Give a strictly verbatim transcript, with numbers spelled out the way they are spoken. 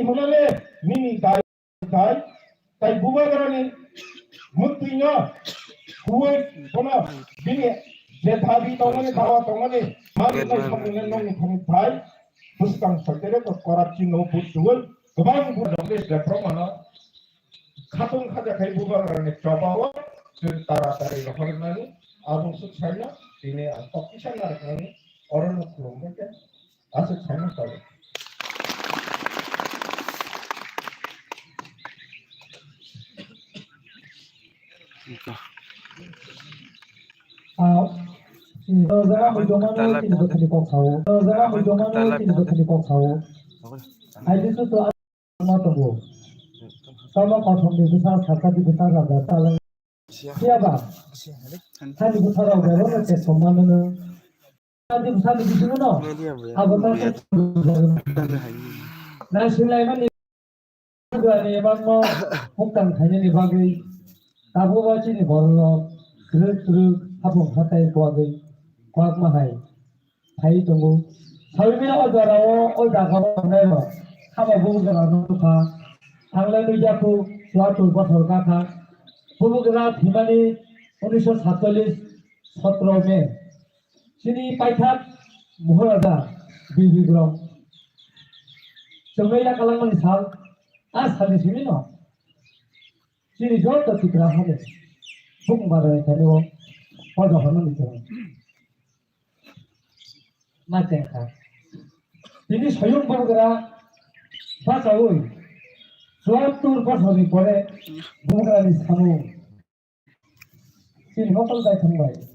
Hwnale nini dai dai tai bubagrani mwktwino huwi bono bini je dabi tongmani, dawa tongmani mani nai samungni nongni thani thai bwskang soitere to korapchi no butsuwi kwbang bu jongde jephro mano khatung khaja khai bubagrani chobao chwng tara tari rohornani abong suk saino tini ang kok kisa narwknani orono khulumbaikha. Aswk saimano tabuk. Ah, o jaga muitomano tini bwthani kok sao. O jaga muitomano tini bwthani kok sao. Aidi suto ma tongo. Tamo kothomni bwsa sakha di bwsa rada talang. Siya ba? Sani bwsa rok bebo no chesom mano no. Sani bwsa ni bisingo no. Abo ta. Naising laimani. Ani emangno muktang khainani bagwi. Tabuk o chini borok no. Kwrwk kwrwk hapung hatai kwagwi. Kwakma hai. Phai tongo. Sawi mino o jora o, o jaga o tongnai rok. Haba bubagra no tongkha. Thanglai nui jakhu, chuatur bothor kakha. Bubagra thwimani unisho satchollis sotro May. Chini paithak Moharaja Birbikrong. Chwngwi yakalangmani sal, a salni simi no. Chini joto Tripura hani. Bukung bara thani o, o jaga no ni chwng. Ma chengkha. Tini soyung bubagra bachaui chuattur bosorni pore bubagrani samung chini hotel bai thangbai.